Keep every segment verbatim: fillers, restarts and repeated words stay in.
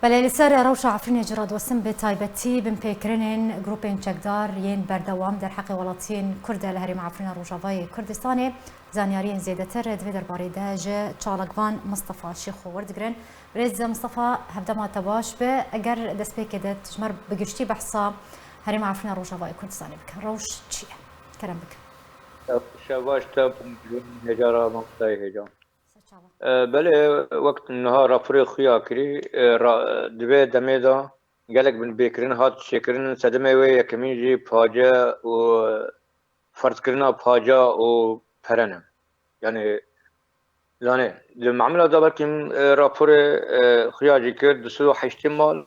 Belê, li ser rewşa Efrînê jî radiwestin, bi taybetî binpêkirinên grûpên çekdar yên berdewam derheqê welatiyên Kurd de li Herêma Efrîna Rojavayê Kurdistanê. Zanyariyên zêdetir di vê derbarê de ji çalakvan Mistefa Şêxo werdigirin. Birêz Mistefa, hevdema te baş be. Eger destpêkê de tu ji me re bi giştî behsa Herêma Efrîna Rojavayê Kurdistanê bike. Rewş çi ye? Kerem bike. Şev baş te, hêja ra mamostayê hêja. Ser çava. E, belê, wek niha raporê xuya kirî, e, ra-, di vê demê de gelek binpêkirin hat çêkirin, sedemê wê yekemîn jî pace û ferzkirina paca û pere ne. Yanî, zanê, di mamila de belkî, e, raporê, e, xuya jî kir, du sed û heştê mal,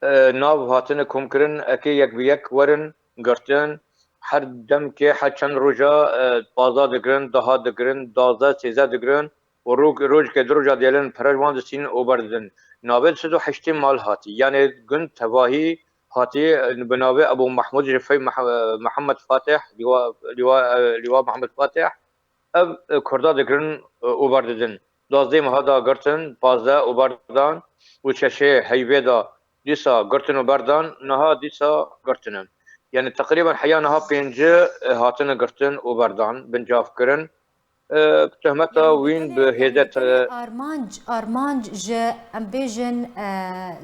e, nav hatine komkirin, eke yek bi yek werin girtin, her demkê her çend roja, e, pazdeh digirin, deh digirin, duwazdeh, sêzdeh digirin û rok-, rojkê du roja dêlin pere ji wan distînin û berdidin. Navê du sed û heştê mal hatî, yanê gund tevahî hatî, e, bi navê Ebû Mehmûd Rifey Meh-, Mihemed Fatih, Lîwa, Lîwa, e, Lîwa Mihemed Fatih, ev, e, Kurda digirin, e, û berdidin. Duwazdeh meha da girtin, pazdeh û berdan û şeşê heyvê da dîsa girtin û berdan, niha dîsa girtine. Yanî teqrîben heya niha pêncî, e, hatine girtin û berdan, bincav kirin. E, Tuhmeta Yanî wîn bi bitene, hêze yanî te bitene armanc, armanc ji, em bêjin, e,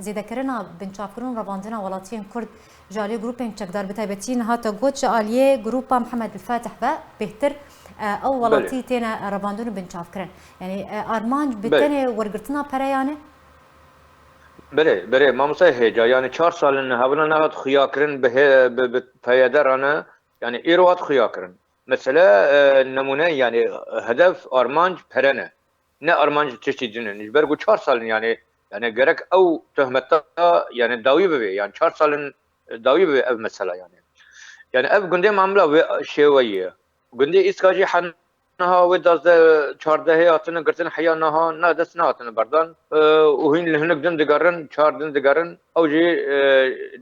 zêdekirina binçavkirin û revandina welatiyên Kurd ji aliyê grûpên çekdar, bi taybetî niha te got ji aliyê grûpa Mihemed El Fatih ve bêhtir, e, ew Belê. welatî têne revandin û binçavkirin. Yanî, e, armanc bi Belê. tenê wergirtina pereyan e? Belê, belê, mamoste hêca, yanî çar sal in hevna nehat xuyakirin bi hê-, bi, bi P Y D re ne, yanî îro hat xuyakirin. Mesele, e, nemûne, yanî hedef, armanc pere ne. Ne armanc tiştî din in. Ji ber ku çar sal in, yanî, yanî gerek ew tuhmeta, yanî dawî bibe. Yanî çar sal in, e, dawî bibe ev mesela, yanî. Yanî ev gundê mamla vê şêweyî ye. Gundê Îska jî her niha wê duwazdeh çardehê hatine girtin, heya niha ne dest nehatine berdan. E, û hîn li hinek din digerin, çar din digerin. Ew jî, e,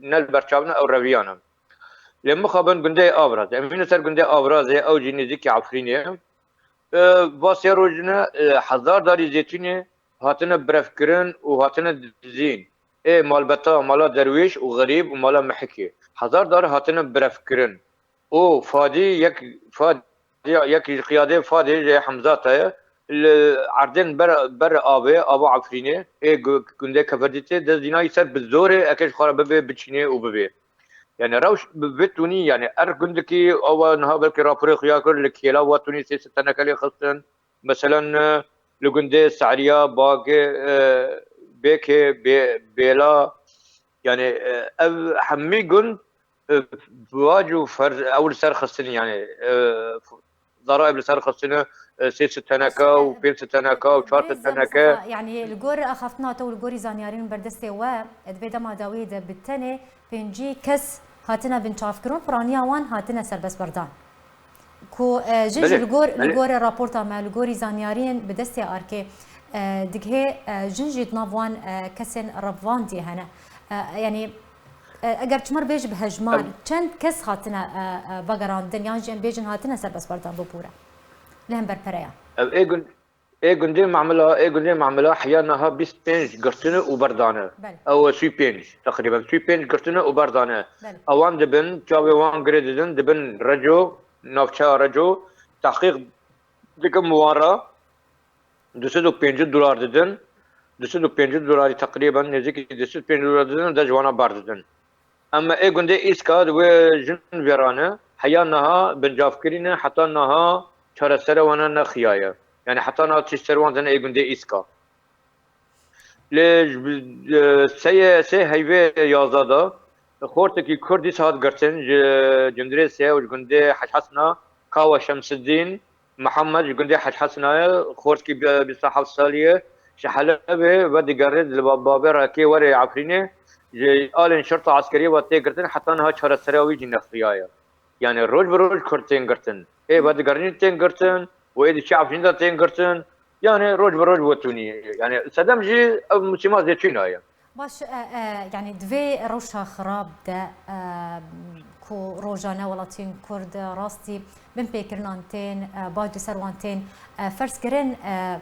ne li ber çav ne, ew reviyane. Lê mixabin gundê Avraz. Em hîn li ser gundê Avrazê, ew jî nêzîkî Efrînê ye. E, va sê roj ne, e, hezar darî zeytûnê hatine birevkirin û hatine dizîn. Ê malbeta, mala derwêş û xerîb û mala mehikê. Hezar dar hatine birevkirin. Û Fadî yek, Fadî yek ji qiyadê Fadê jê Hemzata ye. Li erdên ber, ber avê, ava Efrînê, ê gu-, gundê Keferdîtê dest dînayî ser bi zorê eke ji xwe re bibe, biçînê û bibê. Yani rewş bi vê tunî, yani er gundikî ewa niha belkî raporê xuya kir, li Kêla wa tunî sê sed teneke lê xistin. Meselen, e, li gundê Sariya, Bagê, e, Bêkê, Bê-, Bêla, yani, e, ev hemî gund, e, vac û ferz ew li ser xistin, yani, e, zara ev li ser xistine, e, sê sed teneke û pênc sed teneke û çar sed teneke. Yanî li gor axaftina te û li gorî zanyariyên berdestê we, e, di vê dema dawiyê de bi tenê pêncî kes hatine binçavkirin, piraniya wan hatine serbestberdan. Ku, e, jin jî Belê, li gor, li belê. gorî raporta me, li gorî zanyariyên bi destê arkê, e, digihê, e, jin jî di nav wan, e, kesên revandî hene. E, yanî, e, eger çimar bêjî bi hejmar, Em. çend kes hatine, e, e, vegerandin, yan jî em bêjin hatine serbestberdan bo pûre? Li hember pereya. Ev ê gund-, ê gundê Mamila, ê gundê Mamila heya niha bîst pênc girtine û berdane. Belê. Ew sî pênc, teqrîben sî pênc girtine û berdane. Belê. Ewan dibin, çavê wan girê didin, dibin Reco, navçeya Reco, tehqîq dikim wan re, du sed û pêncî dolar didin. Du sed û pêncî dolarî teqrîben nêzîkî du sed û pêncî dolar didin, de ji wana ber didin. Em e gundê Îska di wê jin vêrane, heya niha bincavkirî ne, heta niha çaresere wana nexiyaye. Yani heta niha tişt ser wan zene ê gundê Îska. Lê ji bi-, e, seyê, sê heyvê yazda de xortekî Kurd dîsa hat girtin ji Cindirêsê û ji gundê Hec Hesna, Kawa Şemsiddîn Mihemed ji gundê Hec Hesna ye, xortekî bi-, bîst û heft salî ye, ji Helebê vedigere li ba-, bavê re kê were Efrînê, ji alên şerta eskeriyê ve tê girtin, heta niha çaresereya wî jî nexiyaye. Yani roj bi roj Kurd tên girtin. Ê vedigerin jî tên girtin û ê diçe Efrîn de tên girtin. Yani roj bi roj wetunî. Yani sedem jî ev musîma zêtûna ye. Baş, e, e, yani di vê rewşa xirab de, e, ku rojane welatiyên Kurd rastî binpêkirinan tên, e, bac li ser wan tên, e, ferz kirin, e,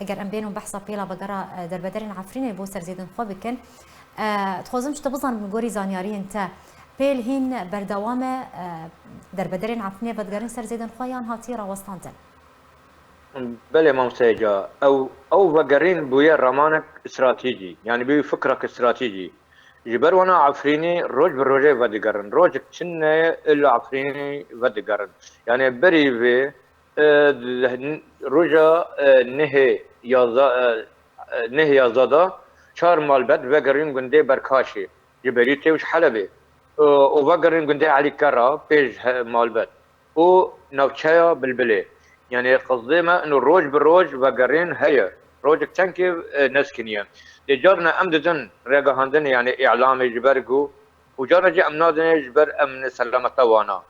Eger em bênin behsa pêla vegera, e, derbederên Efrînê bo serzêdin xwe bikin, e, dixwazim ji te bizanim, li gorî zanyariyên te, pêl hîn berdewam e, e, derbederên Efrînê vedigerin serzêdin xwe yan hatî rawestandin? Belê, mamoste Êca, ew, ew vegerîn bûye ramanek stratejî, yanî bûye fikrak stratejî. Ji ber wana Efrînê roj bi rojê vedigerin. Rojek çinne li Efrînê vedigerin. Yanî berî vê, e, roja, e, nehê yazda, e, e, nehê yazda de çar malbet vegerîn gundê Berkaşê ji Berîtê û ji Helebê. E, û vegerîn gundê Elîkera pêş he-, malbet û navçeya Bilbilê. Yanî qezdê me ino roj bi roj vegerîn heye. Rojek çenkê, e, neskiniye. Dê carna em didin ragihandinê, yanî îlamê ji ber ku, û carna jî em nadinê ji ber em ne selameta wana.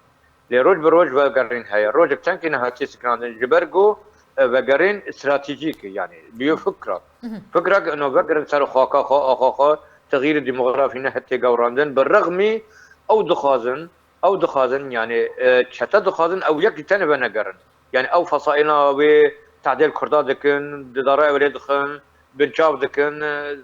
Lê roj bi roj vegerîn heye. Rojek çenkê nehatiye sikinandin ji ber ku, e, vegerîn stratejîk e, yanî biyo fikrak. Fikrak ino vegerin ser xaka xwe, axa xwe, texîrê demografî ne hete gewrandin. Bi rexmî ew dixwazin, ew dixwazin, yanî, e, çete dixwazin ew yek ji tenê venegerin. Yanî ew fesaîla wê tehdê li Kurda dikin, di darayê wê lê dixin, binçav dikin, e,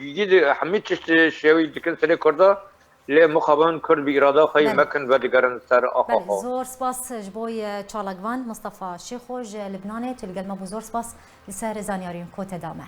gî di hemî tişt şêwî dikin serê Kurda, lê mixabin Kurd bi îrada xwe yî Belê. mekin vedigerin ser axa Belê, xwe. Zor spas ji bo, e, çalakvan Mistefa Şêxo ji Libnanê, tu li gel me bû, zor spas li ser zanyariyên ku te da me.